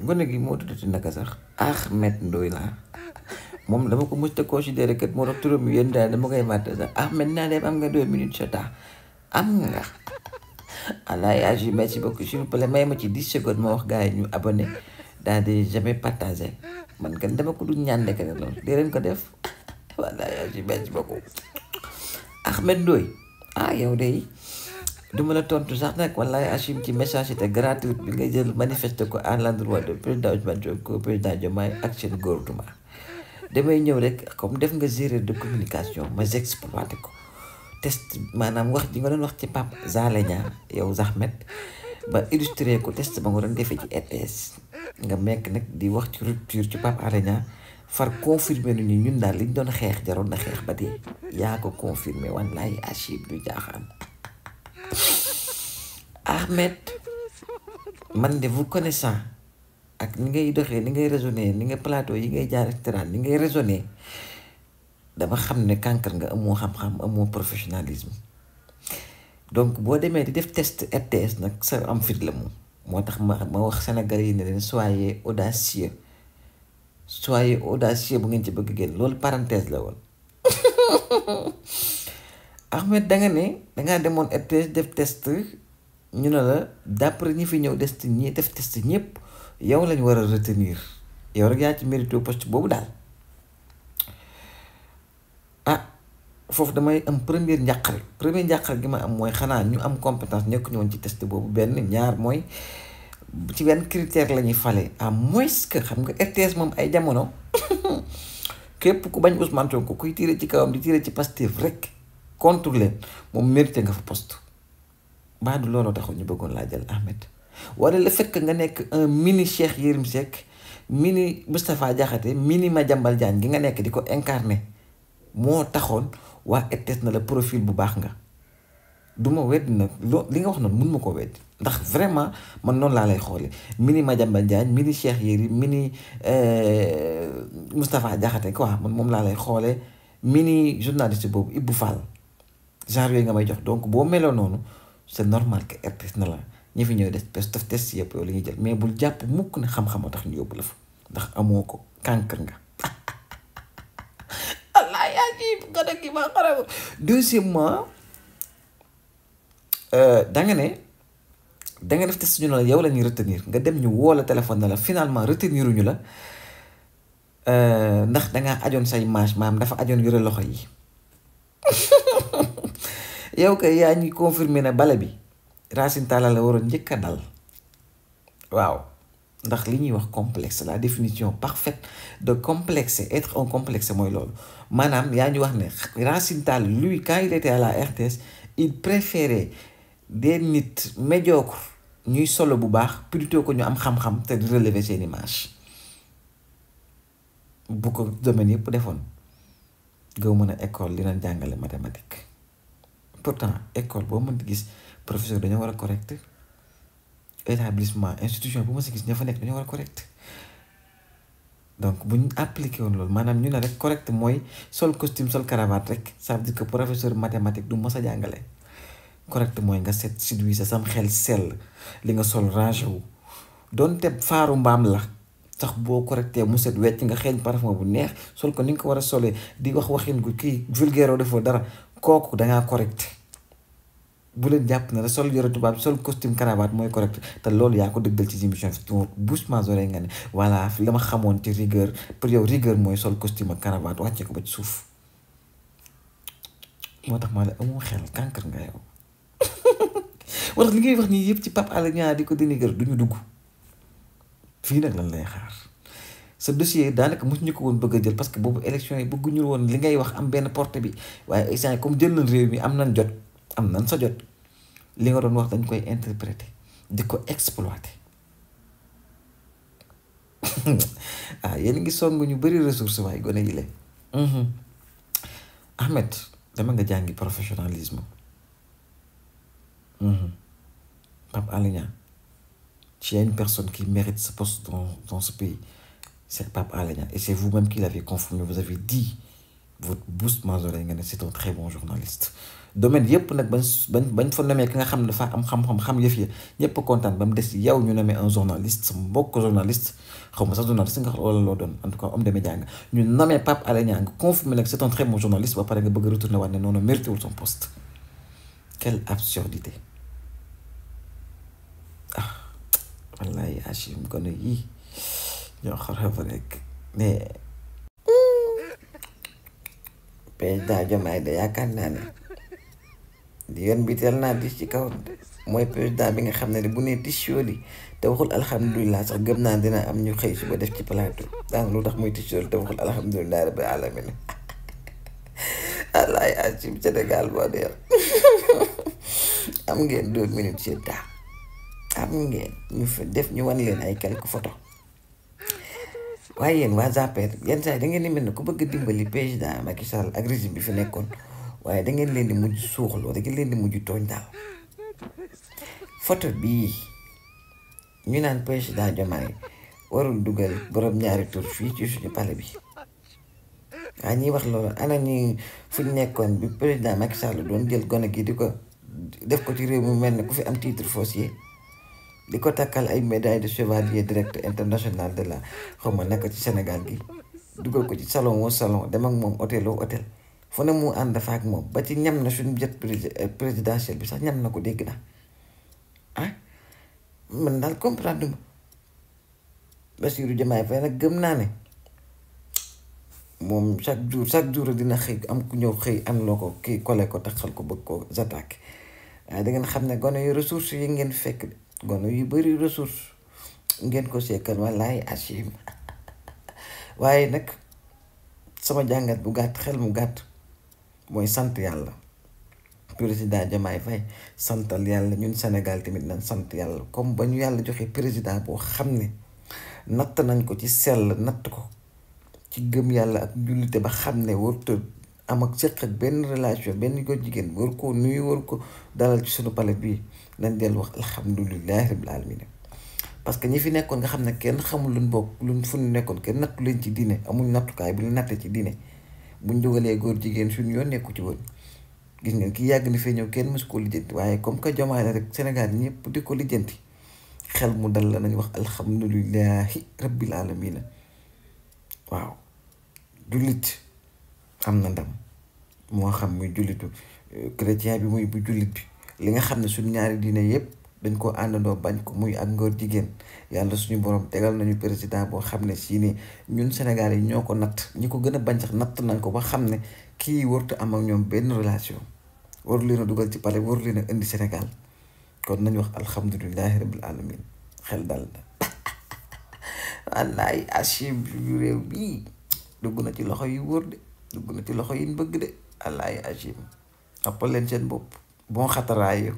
gone gi moo tuddati naka sax Ahmed Ndoye laa moom dama ko mës a considéré kat moo tax turam yéen daal dama koy fàtte sax Ahmed naa dem am nga 2 minutes chata am nga alaay agi merci beaucoup s'il vous plaît may ma ci 10 secondes ma wax gars yi ñu abonné daal di jamais partagé man kan dama ko du ñaan rek loolu dee leen ko def walaay agi merci beaucoup Ahmed Ndoye yow de duma la tontu sax nag wallaay Achim ci message te gratuit bi nga jël manifester ko à l'endroit de président Ousmane Sonko président Diomaye ak seen gouvernement damay ñëw rek comme def nga gérer de communication ma exploité ko test maanaam wax ji nga doon wax ci Pape Alé Niang yow Zahmet ba illustré ko test ba nga doon defee ci RTS nga mekk nag di wax ci rupture ci Pape Alé Niang far confirmé nu ñun daal liñ doon xeex jaroon na xeex ba dee yaa ko confirmé wallaay Achim du jaaxaan Ahmed man de vous connaissant ak ni ngay doxee ni ngay raisonner ni nga plateau yi ngay jaar et cetera ni ngay raisonner dama xam ne kànkar nga amoo xam-xam amoo professionnalisme donc boo demee di def test RTS nag sa am fit la moom moo tax ma wax Sénégalais yi ne leen soyez audacieux bu ngeen ci bëgg génn loolu parenthèse la woon Ahmed da nga ne dangaa demoon RTS def test ñu ne la d'après ñi fi ñëw test ñi def test ñëpp yow lañ war a retenir yow rek yaa ci mérité poste boobu daal foofu damay am premier njàqare gi ma am mooy xanaa ñu am compétence nekk ñu woon ci test boobu benn ñaar mooy ci benn critère la ñuy fale à moins que xam nga RTS moom ay jamono képp ku bañ Ousmane Sonko kuy tiire ci kawam di tiire ci Pastef rek contre leen moom mérité nga fa poste baa du looloo taxul ñu bëggoon laa jël Ahmed wala le fait que nga nekk un mini Cheikh Yérim Seck mini Moustapha Diakhaté mini Madiambal Diagne gi nga nekk di ko incarné moo taxoon waa RTS na la profil bu baax nga du ma weddi nag li nga wax noonu mun ma ko weddi ndax vraiment man noonu laa lay xoole mini Madiambal Diagne mini Cheikh Yérim mini Moustapha Diakhaté quoi man moom laa lay xoole mini journaliste boobu Ibou Fall genre yooyu nga may jox donc boo meloo noonu c'est normal que RTS na la ñi fi ñëw def test yëpp yow li ñuy jël mais bul jàpp mukk ne xam-xam a tax ñu yóbbu la fa ndax amoo ko kànkar nga allah yaa ngi nga dëkk ma xarabu deuxièmement da nga def test ñu ne la yow la ñuy retenir nga dem ñu woo la téléphone na la finalement reteniruñu la ndax dangaa ajoon say manche maam dafa ajoon yore loxo yi yow kay yaa ñuy confirmer ne bale bi Racine Talla la waroon njëkk a dal waaw ndax li ñuy wax complexe la définition parfaite de complexe être un complexe mooy loolu maanaam yaa ñu wax ne Racine Talla lui quand il était à la RTS il préférait des nit médiocre ñuy solo bu baax plutôt que ñu am xam-xam te di relever seen image bu ko domaine yëpp defoon gëw mën a école li leen jàngale mathématique pourtant école boo mën di gis professeur dañoo war a correct établissement institution bu ma si gis ña fa nekk dañoo war a correct donc bu ñu appliqué woon loolu maanaam ñu ne rek correct mooy sol costume sol cravate rek ça veut dire que professeur mathématique du mos a jàngale correct mooy nga set civilisé sam xel sell li nga sol rangé wu doonte faaru mbaam la sax boo correcté mu set wecc nga xeeñ parfum bu neex sol ko ni nga ko war a solee di wax waxin gu kii vulgaire defoo dara kooku dangaa correct bu leen jàpp na la sol yore tubaab sol costume cravate mooy correct te loolu yaa ko dëggal ci émission fi bouchement oreille nga ne voilà la ma xamoon ci rigueur pour yow rigueur mooy sol costume ak cravate wàccee ko ba ci suuf moo tax maa la amoo xel kànkar nga yow wala li ngay wax nii yëpp ci Pape Alé Niang di ko dénigrer duñu dugg fii nag lan lay xaar sa dossier daanaka mosu ñu ko woon bëgg a jël parce que boobu élection yi bëgguñu woon li ngay wax am benn porte bi waaye instant comme jël nañ réew mi am nañ jot am nañ sa jot li nga doon wax dañ koy interpréter di ko exploiter yéen ngi song ñu bëri ressource waaye gone yi leen Ahmed dama nga jàngi professionnalisme Pape Alé Niang s'il y a une personne qui mérite ce poste dans ce pays, c'est Pape Alé Niang. Et c'est vous-même qui l'avez confirmé. Vous avez dit, votre boost Mazoré, c'est un très bon journaliste. domaine yëpp nag bañ fa nommé ki nga xam ne dafa am xam-xam xam yëf yi ñëpp kontaan ba mu des yow ñu nommé un journaliste sama mbokk journaliste xaw ma sax journaliste nga wala loo doon en tout cas homme de média nga ñu nommé Pape Alé Niang nga confirmé nag c'est un très bon journaliste ba pare nga bëgg retourner waat ne noonu mérité wul son poste quelle absurdité ah wallahi Hachim gone yii ñoo xarala rek mais président Diomaye de yaakaar naa ne di yoon bi teel naa dis ci kaw mooy président bi nga xam ne bu nee tissuoli te waxul alhamdulilah sax gëm naa dina am ñu xëy suba def ci plateau daan lu tax muy tissuoli te waxul alhamdulilah rabbil alamin wallaay Hachim Sénégal boo dee am ngeen 2 minutes ci daa am ngeen ñu fa def ñu wan leen ay quelques photos waaye yéen waa Zappé yenn saa yi da ngeen di mel ne ku bëgg dimbali président Macky Sall ak régime bi fi nekkoon waaye da ngeen leen di mujj suuxloo da ngeen leen di mujj tooñ daal photo bii ñu naan président Diomaye warul dugal borom ñaari tur fii ci suñu palais bi waaye ñiy wax loolu ana ñi fu ñu nekkoon bi président Macky Sall doon jël gone gi di ko def ko ci réew mu mel ne ku fi am titre foncier di ko takkal ay médaille de chevalier direct international de la xaw ma nekk ci Sénégal gi dugal ko ci salon woo salon dem ak moom hôtel woo hôtel fu ne mu ànd fa ak moom ba ci ñam na suñu jet présidentiel bi sax ñam na ko dégg na ah man daal comprendre ma Bassirou Diomaye Faye nag gëm naa ne moom chaque jour dina xëy am ku ñëw xëy am loo ko kii collé ko taxal ko bëgg ko attaqué waaye da ngeen xam ne gone yu ressources yi ngeen fekk gone yu bëri ressource ngeen ko sekkal wallaay Hachim waaye nag sama jàngat bu gàtt xel mu gàtt mooy sant yàlla président Diomaye Faye santal yàlla ñun Sénégal tamit nañ sant yàlla comme ba ñu yàlla joxe président boo xam ne natt nañ ko ci sell natt ko ci gëm yàlla ak jullite ba xam ne warut am ak seq ak benn relation benn ko jigéen war ko nuyu war ko dalal ci sunu palais bii nañ dellu wax alhamdulilahi rabbil alamin parce que ñi fi nekkoon nga xam ne kenn xamul luñ bokk luñ fu ñu nekkoon kenn nattu leen ci diine amuñ nattukaay bu ñu nattee ci diine buñ dugalee góor jigéen suñu yoon nekku ci woon gis ngeen ki yàgg ni fee ñëw kenn mësu ko lijjanti waaye comme que Diomaye la rek Sénégal ñëpp di ko lijjanti xel mu dal la nañ wax alhamdulilahi rabbil alamin waaw jullit am na ndam moo xam muy jullitu chrétien bi muy bu jullit bi li nga xam ne suñu ñaari diine yëpp dañ ko àndandoo bañ ko muy ak ngóor jigéen yàlla suñu borom tegal nañu président boo xam ne si ni ñun Sénégal yi ñoo ko natt ñi ko gën a bañ sax natt nañ ko ba xam ne kii warut am ak ñoom benn relation waru leen a dugal ci palais waru leen a indi Sénégal kon nañ wax alhamdulilahi rabbil alamin xel dal na wallaay Hachim yu réew bii dugg na ci loxo yu wóor de dugg na ci loxo yi ñu bëgg de wallaay Hachim appal leen seen bopp bon xataraayu